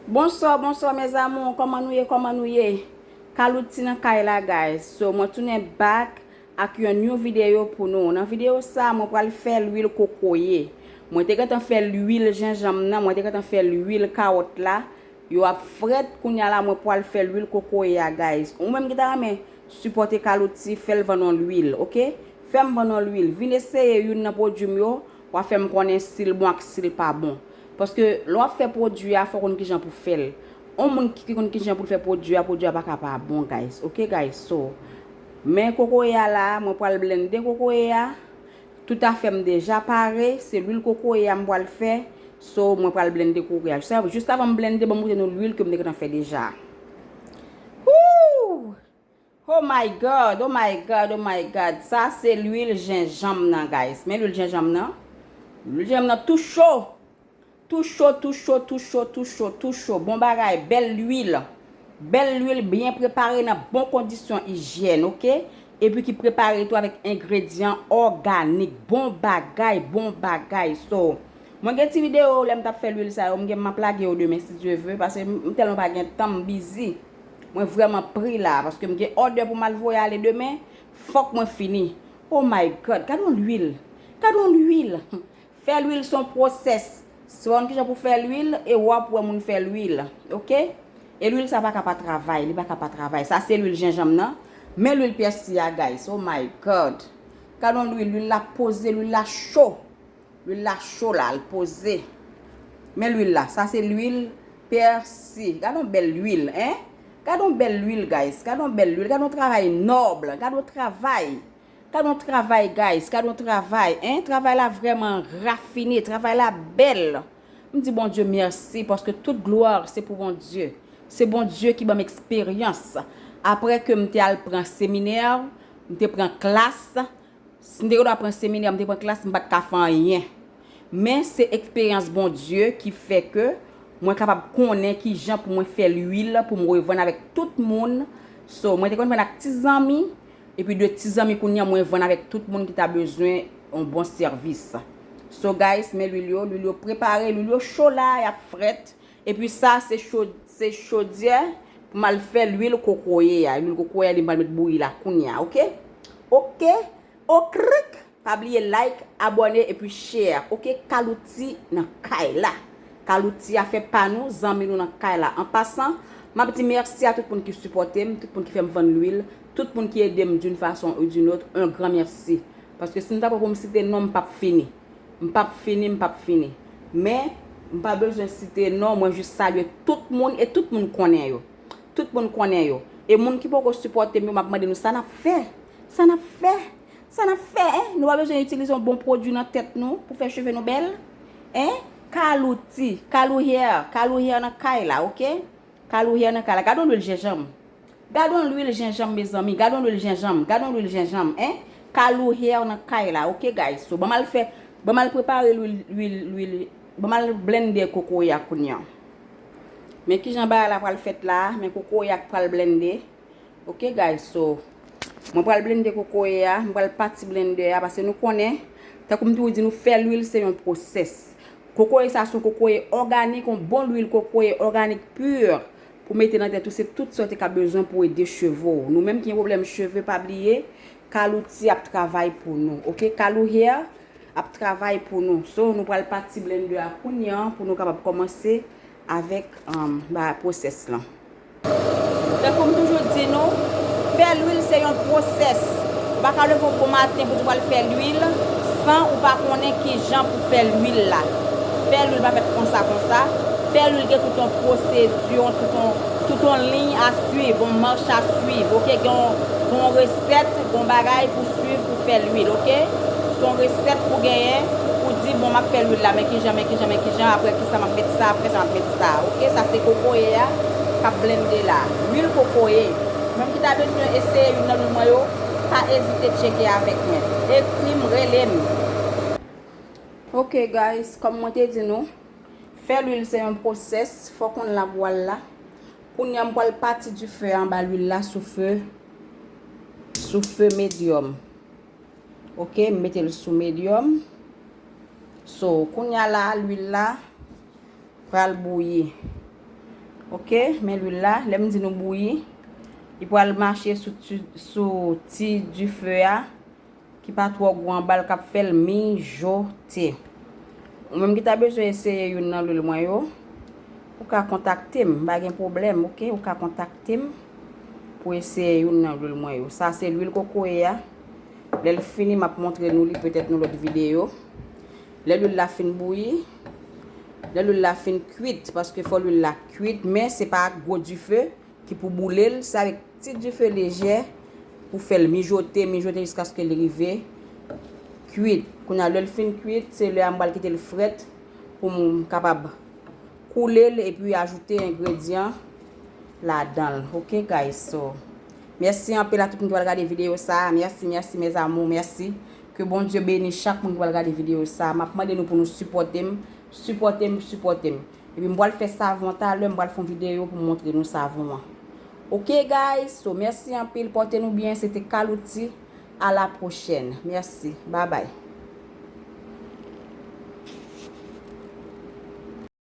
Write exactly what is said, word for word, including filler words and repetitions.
Bonswa, bonswa mes amours, kòman nou ye, kòman nou ye? Kalouti nan kay la guys. So mwen tounen back ak yon new videyo pou nou. Nan videyo sa mwen pral fè lwil kokoye. Mwen te gentan fè lwil jenjanm nan, mwen te gentan fè lwil kawòt la. Yo ap frèt, kounya la mwen pral fè lwil kokoye a guys. Ou menm ki ta renmen sipòte Kalouti, fè l vann on lwil, oke? Fè m vann on lwil. Vin eseye youn nan pwodui m yo, w a fè m konnen si l bon ak si l pa bon. Paske lè w ap fè pwodui a, fò w konn kijan pou fè l. On moun ki, ki konn kijan pou l fè pwodui a, pwodui a pa ka pa bon guys. Oke guys, so men kokoye a la, mwen pral blende kokoye a. Tout afè m deja pare, se lwil kokoye a m pral fè. So mwen pral blende kokoye a. Jis, jis avan m blende, ban m montre nou lwil ke m te gentan fè deja. Woo! Oh my God, oh my God, oh my God. Sa se lwil jenjanm nan guys. Men lwil jenjanm nan. Lwil jenjanm nan tou cho. Tou cho, tou cho, tou cho, tou cho, tou cho. Bon bagay, bèl lwil. Bèl lwil byen prepare nan bon kondisyon ijyèn, oke? Epi ki prepare tou avèk engredyan òganik. Bon bagay, bon bagay. So, mwen gen ti videyo lè m t ap fè lwil sa yo, m gen m ap lage yo demen si Dye ve, paske m, m tèlman pa gen tan, m bizi. Mwen vrèman pri la, paske m gen òdè pou m al voye ale demen, fòk mwen fini. Oh my God, gade yon lwil. Gade yon lwil. Fè lwil se yon pwosès. Si w konn kijan pou fè lwil, e w ap wè moun fè lwil. Oke? E lwil sa pa ka pa travay, li pa ka pa travay. Sa se lwil jenjanm nan. Men lwil pèsi a, guys. Oh my God. Gade yon lwil, lwil la poze, lwil la cho. Lwil la cho la, l poze. Men lwil la, sa se lwil pèsi. Gade yon bèl lwil, en? Gade yon bèl lwil, guys. Gade yon bèl lwil. Gade yon travay nòb. Gade yon travay. Gade yon travay, guys. Gade yon travay, en? Travay la vrèman rafine. Travay la bèl. M di Bondye mèsi paske tout glwa se pou Bondye. Se Bondye ki ban m eksperyans. Apre ke m te al pran seminè, m te pran klas, si m te gen dwa pran seminè, m te pran klas, m pa t ka fè anyen. Men se eksperyans Bondye ki fè ke mwen kapab konnen kijan pou mwen fè lwil pou m revann avèk tout moun. So, mwen te konn vann ak ti zanmi, epi de ti zanmi kounye a mwen vann avèk tout moun ki ta bezwen yon bon sèvis. So, guys, men lwil yo, lwil yo prepare, lwil yo cho la, y ap frèt. Epi sa, se cho-, se chodyè pou m al fè lwil kokoye a. Lwil kokoye a, li m pral met bouyi la kounye a, oke? Oke? Okrik! Pa bliye like, abòne epi share, oke? Kalouti nan kay la. Kalouti afè pa nou, zanmi nou nan kay la. An pasan, m ap di mèsi a tout moun ki sipòte m, tout moun ki fè m vann lwil, tout moun ki ede m d'une façon ou d'une autre, un grand merci. Paske si m ta pran pou m site non, m p ap fini. M p ap fini, m p ap fini. Men, m pa bezwen site non, mwen jis salye tout moun e tout moun konnen yo. Tout moun konnen yo. E moun ki poko sipòte m yo, m ap mande nou sa n ap fè. Sa n ap fè. Sa n ap fè, en? Nou pa bezwen itilize yon bon pwodui nan tèt nou pou fè cheve nou bèl. En? Kalouti, Kalou Hair, Kalou Hair nan kay la, oke? Kalou Hair nan kay la. Gade yon lwil jenjanm. Gade yon lwil jenjanm, mezanmi. Gade yon lwil jenjanm. Gade yon lwil jenjanm, en? Kalou Hair nan kay la, oke, guys? So, ban m al fè, ban m al prepare lwil, lwil, lwil, ban m al blende kokoye a kounye a. Men kijan bagay la pral fèt la, men kokoye a k pral blende. Oke, guys, so, mwen pral blende kokoye a, mwen pral pati blendè a, paske nou konnen, tankou m toujou di nou, fè lwil se yon pwosès. Kokoye sa se yon kokoye òganik, yon bon lwil kokoye òganik pur pou mete nan tèt ou, se tout sa w te ka bezwen pou ede cheve w. Nou menm ki gen pwoblèm cheve, pa bliye, Kalouti ap travay pou nou, oke? Kalou Hair ap travay pou nou. So, nou pral pati blendè a kounye a pou nou kapab kòmanse avèk, um, ba, pwosès lan. Tankou m toujou di nou, fè lwil se yon pwosès. Ou pa ka leve yon bon maten pou di w pral fè lwil san ou pa konnen kijan pou fè lwil la. Fè lwil pa fèt konsa, konsa. Fè lwil gen tout yon pwosedi, yon, tout yon, tout yon liy a swiv, yon mach a swiv, oke? Gen yon, gen yon resèt, gen yon bagay pou swiv pou fè lwil, oke? Se yon resèt pou genyen, pou di, bon, m ap fè lwil la, men kijan, men kijan, men kijan, apre kisa m ap met sa, apre sa m ap met sa, oke? Sa se kokoye a k ap blende la. Lwil kokoye. Moun ki ta bezwen eseye youn nan lwil mwen yo, pa ezite tcheke avèk mwen. Ekri m, rele m. Oke, guys, kòm mwen te di nou, fè lwil se yon pwosès, fò w konn la pou w al la. Kounye a, m pral pati dife a anba lwil la sou fe, sou fe medyòm. Oke, m mete l sou medyòm. So, kounye a la, lwil la pral bouyi. Ok, men lwil la, lè m di nou bouyi, li pral mache sou ti, sou ti dife a, ki pa twò gwo anba l, k ap fè l mijote. Ou menm ki ta bezwen eseye youn nan lwil mwen yo, ou ka kontakte m, m pa gen pwoblèm, ok? Ou ka kontakte m pou eseye youn nan lwil mwen yo. Sa se lwil kokoye a. Lè l fini, m ap montre nou li petèt nan lòt videyo. Lè lwil la fin bouyi, lè lwil la fin kwit, paske fò lwil la kwit, men se pa ak gwo dife ki pou boule l, se avèk ti dife lejè pou fè l mijote, mijote jiskaske l rive kwit. Kounye a, lè l fin kwit, se lè a m pral kite l frèt pou m kapab koule l epi ajoute engredyan ladan l. Ok, guys, so, mèsi anpil a tout moun ki pral gade videyo sa a. Mèsi, mèsi, mes amours, mèsi. Ke Bondye beni chak moun ki pral gade videyo sa a. M ap mande nou pou nou sipòte m, sipòte m, sipòte m. Epi m pral fè savon talè, m pral fè yon videyo pou m montre nou savon an. Ok, guys, so, mèsi anpil, pòte nou byen, se te Kalouti, a la pwochèn. Mèsi, babay.